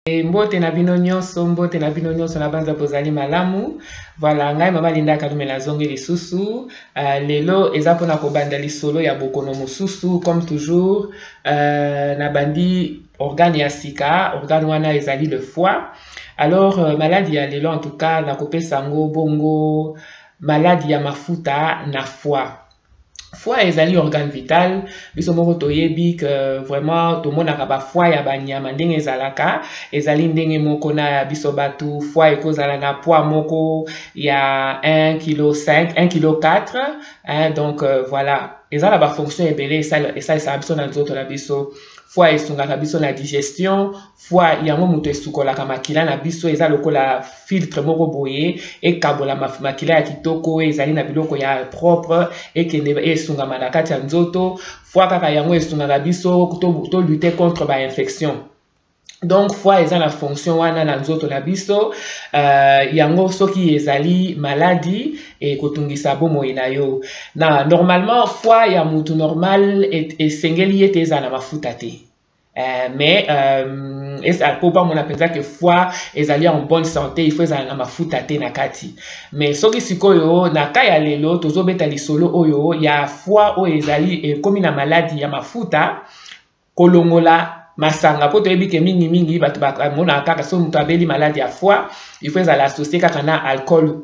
Mbote na bino nyonso, mbote na bino nyonso na banza bozali malamu. Voilà, ngai mama Linda Kalume nazongi lisusu. Lelo eza mpona kobanda lisolo ya bokono mosusu comme toujours. Nabandi organe ya sika, organe wana ezali le foie. Alors maladi ya lelo en tout cas nakopesa yango bongo maladi ya mafuta na foie. Foie ezali organe vital. Biso moko toyebi que vraiment tomonaka bafoie ya banyama ndenge ezalaka, ezali ndenge moko na ya biso bato. Foie ekozala na poids moko ya 1 kilo 5, 1 kilo 4, hein, donc voilà, eza na bafonction ebele esalisaka biso na nzoto na biso. Foie esungaka biso na digestion. Foie yango moto esukolaka makila na biso, eza lokola filtre moko boye ekabola makila ya kitoko ezali na biloko ya propre, ekende esungama na kati ya nzoto. Foie kaka yango esungaka biso to lutter contre bainfection. Donc foie eza na fonction wana na nzoto na biso. Yango soki ezali maladi, ekotungisa bomoi na yo. Na normalement foie ya mutu normal esengeli ete ezala na mafuta te. Mais po bamona mpenza ke foie ezali en bonne santé, il faut ezala na mafuta te na kati. Mais soki sikoyo na ka ya lelo tozobeta lisolo oyo ya foie oyo ezali ekomi na maladi ya mafuta, kolongola masanga, mpo toyebi ke mingimingi bato bamonaka kaka soki moto abeli maladi ya foie, il faut ezala associé kaka na alcool,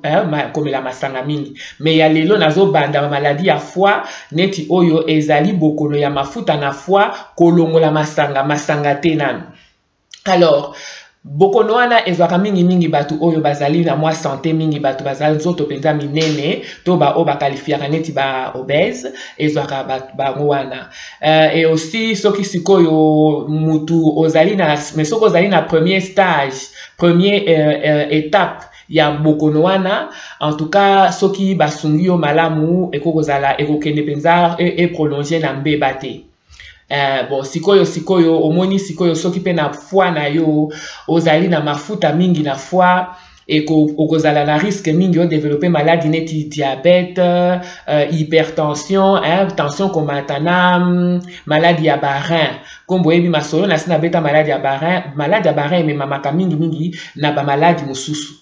komela masanga mingi. Mais ya lelo nazobanda bamaladi ya foie neti oyo ezali bokono ya mafuta na foie, kolongola masanga, masanga te nanu. Alors bokono wana ezwaka mingimingi bato oyo bazali na mwa santé mingi, bato bazali nzoto mpenza minene to baoyo baqualifiaka neti ba obèse, ezwaka bango wana. Et aussi soki sikoyo mutu ozali na, mais soki ozali na premier stage, premier étape ya bokono wana, en tout cas soki basungi yo malamu, ekokozala ekokende mpenza eprolonge na mbeba te. Bon, sikoyo omoni sikoyo soki mpe na foie na yo ozali na mafuta mingi na foie, okozala na risque mingi odéveloppe maladi neti diabète, hypertension, hein, tension komata, na maladi ya barein. Kombo oyebi masolo na si nabeta maladi ya barein. Maladi ya barein ememamaka mingimingi na bamaladi mosusu.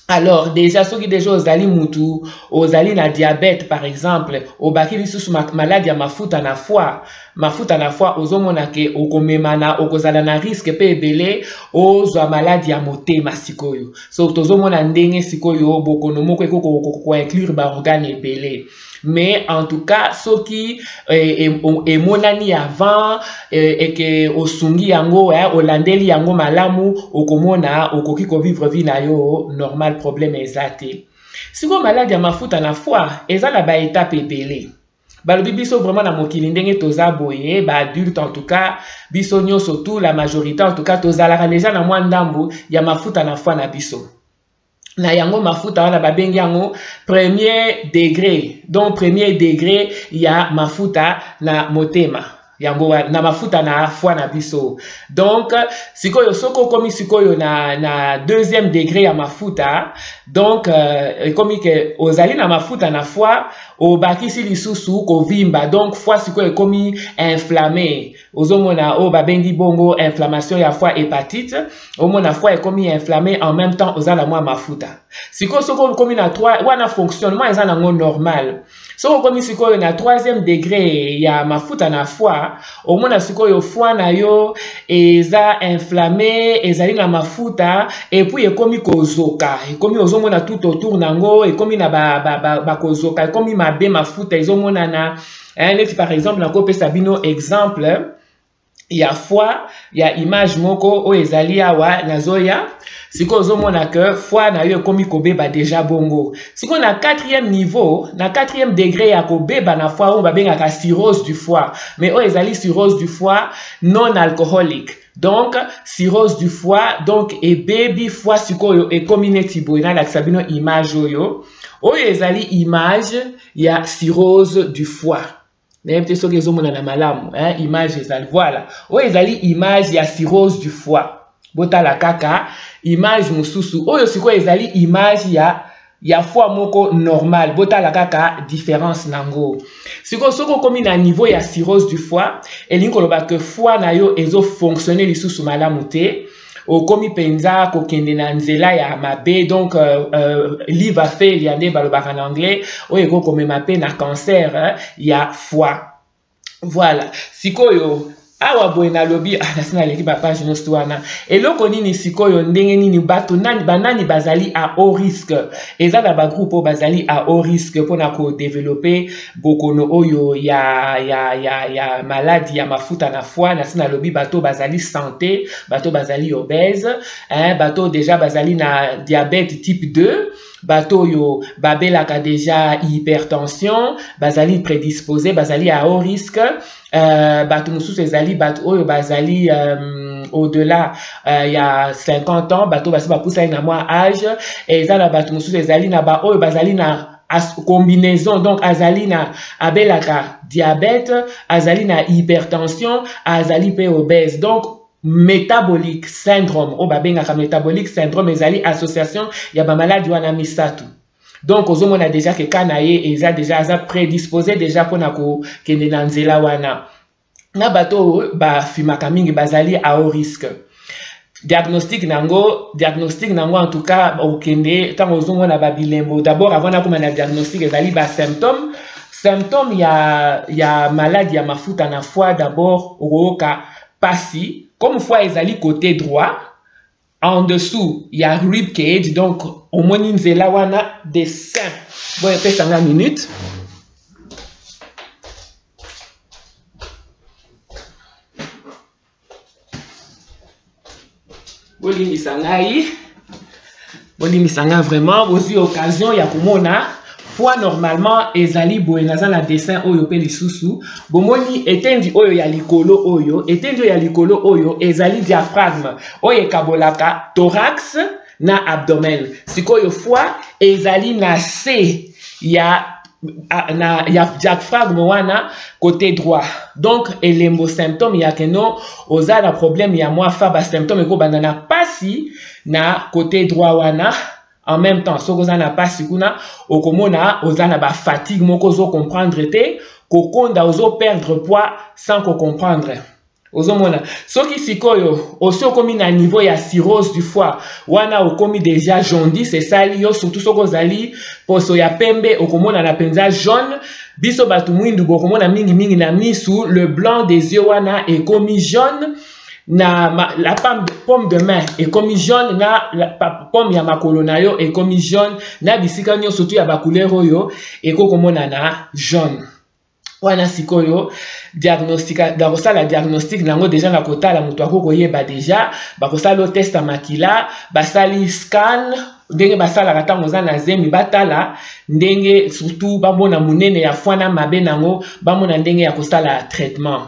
Alors déjà soki déjà ozali mutu ozali na diabète par exemple, obaki lisusu maladi ya mafuta na foie, mafuta na foie, ozomona ke okomema na okozala na risque mpe ebele ozwa maladi ya motema. Sikoyo so tozomona ndenge sikoyo bokono moko ekoki koinclure baorgane ebele. Mais en tout cas soki emonani avant eke osungi yango, olandeli yango malamu, okomona okoki kovivre vie na yo normal, problème eza te. Sikoyo maladi ya mafuta na foie eza na baetape ebele. Balobi biso vraiment na mokili ndenge toza boye, baadulte en tout cas, biso nyonso, tout la majorité en tout cas, tozalaka déjà na mwa ndambu ya mafuta na foie na biso. Na yango mafuta wana babengi yango premier degré, donc premier degré ya mafuta na motema yango na mafuta na foie na biso. Donc sikoyo soki okomi sikoyo na deuxième degré ya mafuta, donc ekomi ke ozali na mafuta na foie, obakisi lisusu kovimba, donc foie sikoyo ekomi inflammé. Ozomona oyo babengi bongo inflammation ya foie, hépatite. Omona foie ekomi inflammé, en même temps oza na mwa mafuta. Sikoyo soki okomi na 3 wana, fonctionnement eza nango normal. Soki okomi sikoyo na troisième degré ya mafuta na foie, omona sikoyo foie na yo eza inflammé, ezali na mafuta, et puis ekomi kozoka, ekomi ozomona tout autour nango ekomi na bakozoka, ba, ba ekomi mabe, mafuta ezomonana, hein. Neti par exemple nakopesa bino exemple ya foie ya image moko oyo ezali awa. Nazoya sikoyo, ozomona ke foie na yo ekomi kobeba déjà bongo. Sikoyo na quatrième niveau, na quatrième degré ya kobeba na foie, oyo babengaka cirrhose du foie, mais oyo ezali cirrhose du foie non alcoolique. Donc cirrhose du foie, donc ebebi foie sikoyo ekomi neti boye. Nalakisa bino image oyo. Oyo ezali image ya cirrhose du foie. Nayebi te soki ezomonana malamu, hein, image ezali, voilà, oyo ezali image ya cirrhose du foie. Botala kaka image mosusu oyo sikoyo ezali image ya foie moko normal. Botala kaka différence nango. Sikoyo soki okomi na niveau ya cirrhose du foie, elingi koloba ke foie na yo ezofonctionne lisusu malamu te. Okomi mpenza kokende na nzela ya mabe, donc liver failure nde balobaka na anglais, oyo ekoki komema mpe na cancer ya foie. Voilà, sikoyo awa boye nalobi, nasi naleki bapage nyonso wana. Eloko nini sikoyo, ndenge nini bato nani, banani bazali à haut risque? Eza na bagroupe oyo bazali à haut risque mpona kodévelopper bokono oyo ya maladie ya mafuta na foie. Nasi nalobi bato bazali santé, bato bazali obèse, hein, bato déjà bazali na diabète type 2, bato oyo babelaka déjà hypertension, bazali prédisposé, bazali à haut risque. Bato mosusu ezali bato oyo bazali au-delà ya 50 ans, bato basi bapusani na mwa âge. Eza na bato mosusu ezali na baoyo bazali na combinaison, donc azali na abelaka diabète, azali na hypertension, azali mpe obèse, donc metabolic syndrome. Oyo babengaka metabolic syndrome ezali association ya bamaladi wana misato. Donc ozomona déjà ke ka na ye eza déjà, aza prédisposé déjà mpona kokende na nzela wana. Na bato oyo bafumaka mingi bazali à haut risque. Diagnostic nango, en tout cas okende ntango ozomona babilembo. D'abord, avant nakoma na diagnostic, ezali basymptôme. Symptôme ya maladie ya mafuta na foie, d'abord okoyoka pasi. Comme foie ezali côté droit, en dessous ya rib cage, donc omoni nzela wana dessin bon, epesanga minute. Bolimbisa ngai, bolimbisa ngai vraiment. Bozwi occasion ya komona foie, normalement ezali boye. Naza na dessin oyo mpe lisusu bomoni etendi oyo ya likolo oyo, etendi oyo ya likolo oyo ezali diaphragme oyo ekabolaka thorax na abdomen. Sikoyo foie ezali na se ya diaphragme wana, côté droit. Donc elembo, symptôme ya keno oza na problème ya mwa foie, basymptôme ekobanda na pasi na côté droit wana. En même temps, soki oza na pasi kuna, okomona oza na bafatigue moko ozocomprendre te, kokonda, ozoperdre poids sans kocomprendre. Ozomona soki sikoyo osi okomi na niveau ya cirrhose du foie, wana okomi déjà jaundice esali yo, surtout soki ozali poso ya pembe, okomona na mpenza jaune. Biso bato mwindu bokomona mingimingi na misu, le blanc des yeux wana ekomi jaune, na la paume de main ekomi jaune, na la paume ya makolo na yo ekomi jaune, na bisika nyonso tu ya bacouleur oyo ekokomona na jaune wana. Sikoyo diagnostic, bakosala diagnostic nango déjà na kotala moto akoki koyeba déjà. Bakosala o test ya makila, basali scan ndenge basalaka ntango oza na zemi, batala ndenge surtout bamona monene ya foie na mabe nango, bamona ndenge ya kosala traitement.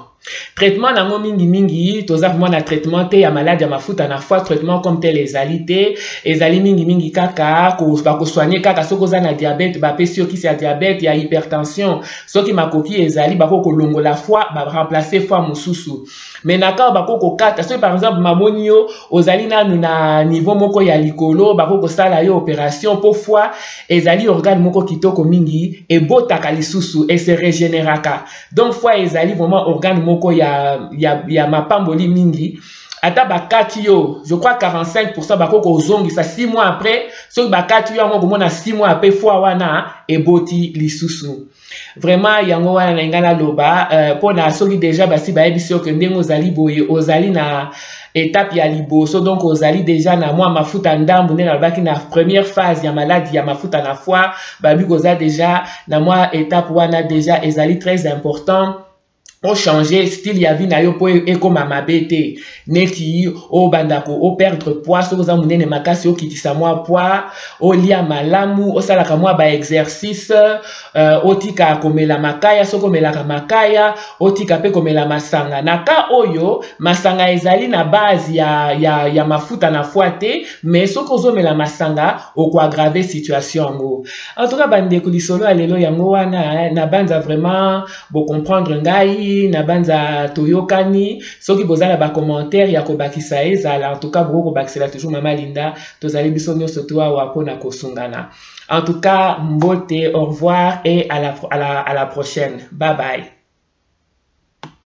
Traitement nango mingimingi, toza vraiment na traitement te ya maladie ya mafuta na foie. Traitement comme tel ezali te, ezali mingimingi kaka bakosoigne kaka. Soki oza na diabète, bapesi yo kisi ya diabète, ya hypertension. Soki makoki ezali, bakoki kolongola foie, baremplace foie mosusu. Mais na kaka bakoki kokata, soki par exemple mamoni yo ozali nanu na niveau moko ya likolo, bakoki kosala yo opération, mpo foie ezali organe moko kitoko mingi, ebotaka lisusu, ese régénéraka. Donc foie ezali vraiment organe moko ya mapamboli mingi. Ata bakati yo, je crois 45, bakoki kozongisa 6 mois après. Soki bakati yo yango, komona 6 mois après foie wana eboti lisusu. Vraiment yango wana na ngai naloba mpona soki déjà basi bayebisi yo ke ndenge ozali boye, ozali na étape ya liboso, donc ozali déjà na mwa mafuta ndambu, nde nalobaki na première phase ya maladie ya mafuta na foie, babi koza déjà na mwa étape wana, déjà ezali très important ochanger style ya vie na yo mpo ekóma mabe te. Neti obanda ko operdre poids, soki oza monene makasi, okitisa mwa poids, olia malamu, osalaka mwa baexercice, otika komela makaya soki omelaka makaya, otika mpe komela masanga. Na ka oyo masanga ezali na base ya mafuta na foie te, mais soki ozomela masanga, okoaggrave situation yango. En tout cas bandeko, lisolo ya lelo yango wana. Na banza vraiment bocomprendre ngai, na banza toyokani. Soki boza na bacommentaire ya kobakisa, ezala en tout cas bokoki kobakisela toujours Mama Linda. Tozali biso nyonso to awa mpona kosungana. En tout cas mbote, au revoir et à la prochaine. Bye bye.